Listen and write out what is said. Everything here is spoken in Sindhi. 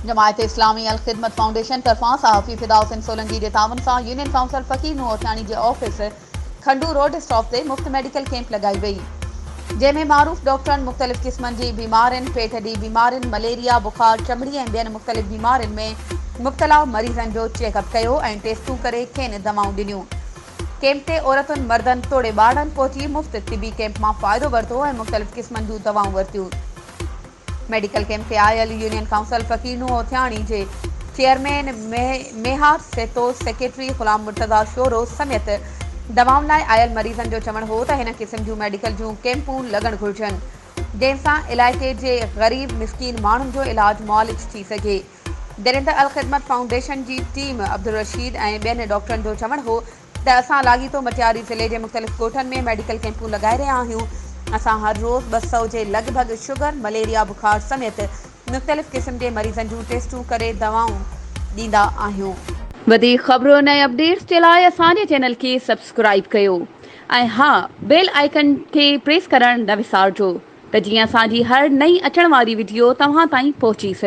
جماعت اسلامي الخدمت فائونڊيشن طرفان صحافي فدا حسين سولنگي جي تعاون سان يونين ڪائونسل فقير نوح اوٺياڻي جي آفيس کنڊو روڊ اسٽاپ تي مفت ميڊيڪل ڪيمپ لڳائي وئي جنهن ۾ معروف ڊاڪٽرن مختلف قسمن جي بيمارين پيٽ جي بيمارين مليريا بخار چمڙي ۽ ٻين مختلف بيمارين ۾ مبتلا مريضن جو چيڪ اپ ڪيو ۽ ٽيسٽون ڪري کين دوائون ڏنيون ڪيمپ تي عورتن مردن توڙي ٻارڙن پهچي مفت طبي ڪيمپ مان فائدو ورتو ۽ مختلف قسمن جون دوائون ورتيون. ميڊيڪل ڪيمپ تي آيل يونين ڪائونسل فقير نوح اوٿياڻي جي چيئرمين ميهار سهتو، سيڪريٽري غلام مرتضيٰ شورو سميت دوائن لاء آيل مريضن جو چوڻ هو ته هن قسم جون ميڊيڪل جون ڪيمپون لڳڻ گهرجن جنهن سان علائقي جي غريب مسڪين ماڻهن جو علاج معالج ٿي سگهي جڏهن ته الخدمت فائونڊيشن جي ٽيم عبدالرشيد ۽ ٻين ڊاڪٽرن جو چوڻ هو ته اسان لاڳيتو مٽياري ضلعي جي مختلف ڳوٺن ۾ ميڊيڪل ڪيمپون لڳائي رهيا آهيون، اسان هر روز 200 جي لڳ ڀڳ شگر، مليريا بخار سميت مختلف قسم جي مريضن جون ٽيسٽون ڪري دوائون ڏيندا آهيون. وڌيڪ خبرن ۽ اپڊيٽس جي لاء اسان جي چينل کي سبسڪرائيب ڪيو ۽ ها بيل آئيڪن کي پريس ڪرڻ نه وسارجو ته جيئن اسان جي هر نئين اچڻ واري وڊيو توهان تائين پهچي سگهي.